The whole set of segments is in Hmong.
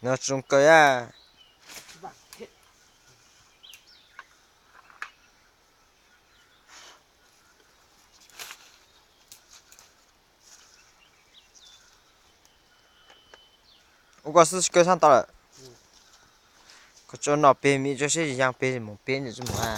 No tsis zoo kaw a. Ua koj xwb tsis kaw sab tod lawm. Koj tso no pem me tso seb yog pem mus pem ntawm tsis mus a.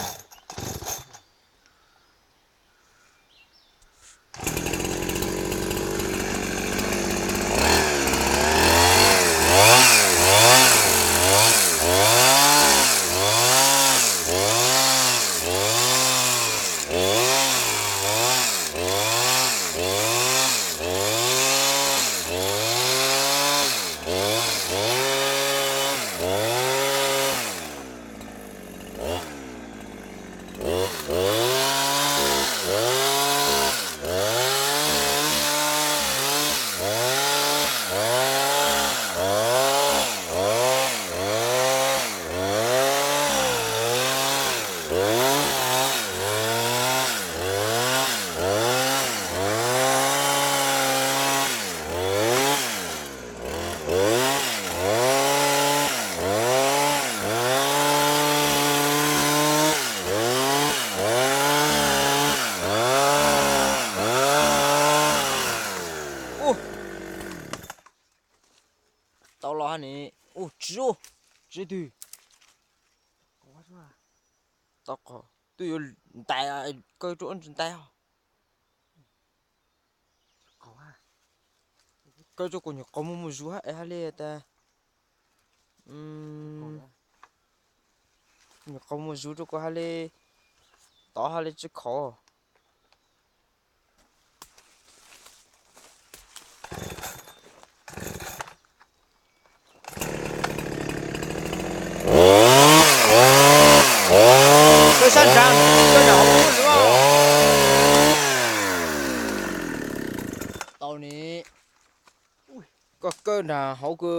Tau los hab ni. Ua tsis, tsis twg. Tau qhov twb yuav ntais, kaw rau ntsis ntais os. Kaw rau kuv nyuam qhuav muaj muaj zus hab es hab li tas. Nyuam qhuav muaj zus rau kuv hab li, tod hab li tsis khov. Koj sab nrad, koj nrad hauv koj. Tau ne. Koj kawg nrad hauv koj,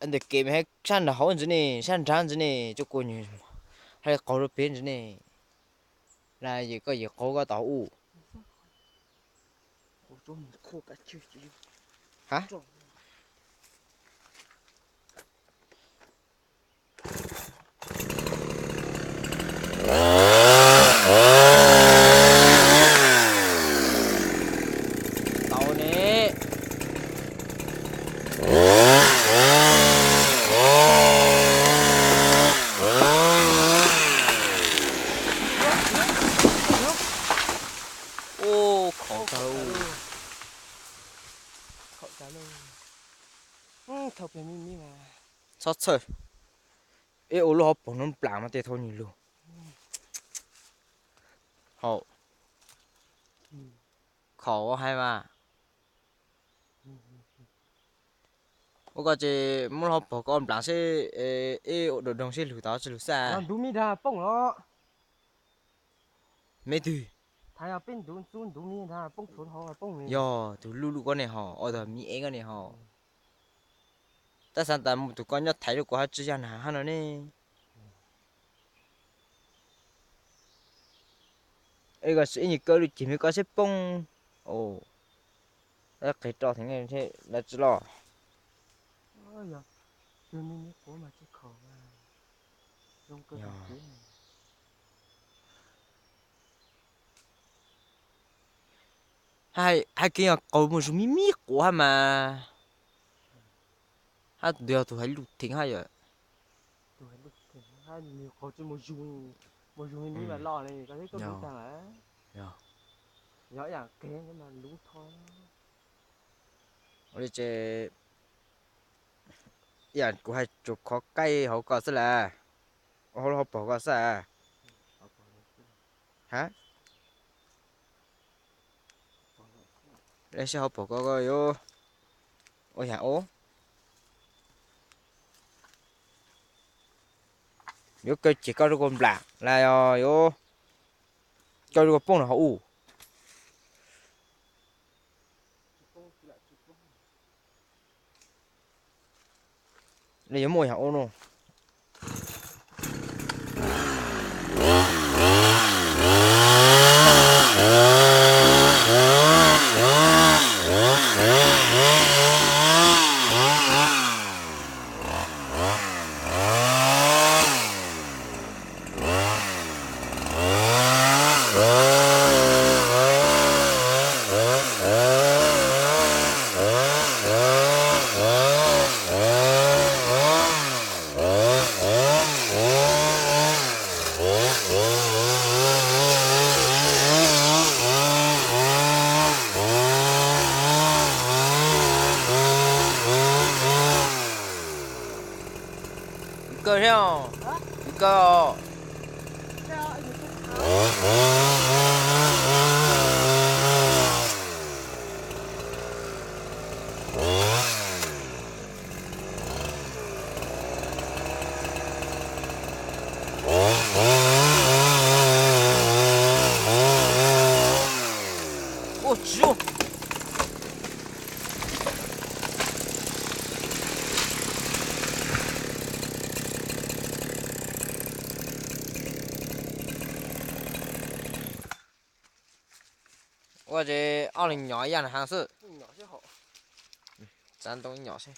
ntawm kev me hab sab nrad hauv ntxiv ne, sab nrad ntxiv ne, cov kua nyuag hab li qaug rau pem ntxiv ne. Las yog koj yawm qaug koj tau ub. Ha? Tau ne. Ub, khov tag. Txhob txhawj. Ib ua lub hauv paus no nplam mas tej thaum nws lug. Hau. Khau hais mas. Ua koj ces muab lub hauv paus koj nplam seb, ib ua dua doog seb lug tod tsis lug xwb. Ntuv me nrag poob los. Me twg? Thaiv peb ntuv xub ntuv me nrag poob tshuav hauv poob. Yog tus luj luj koj ne ho, ua tag me ev koj ne ho. Tab xav tas mus tus koj nyob thaiv rau kuv hab tsis yog nag hab no ne. Es koj sim ib nyuag kaw lub ceg me koj seb poob. Qis rau theem lawv tsis los. Hais kev yog qaug muaj zug mi mi quav hab mas. Hab yog tus hais lub theem hab yom. Ua li ces ib yam kuv hais tsuas khov kaij hauv koj xwb las, ua hauv lub hauv paus koj xwb. Ha, seb hauv paus koj koj yuav ua yam ub, yuav kaw ceg koj rau kua nplam las yog yuav kaw rau kua poob no hauv ub. Li yuav muaj yam ub no. kaw thiab os. Kwv kaw os. Ua tsis ua. Ua ces ob leeg nyom ib yam heev xwb. Txav ntoo nyom seb.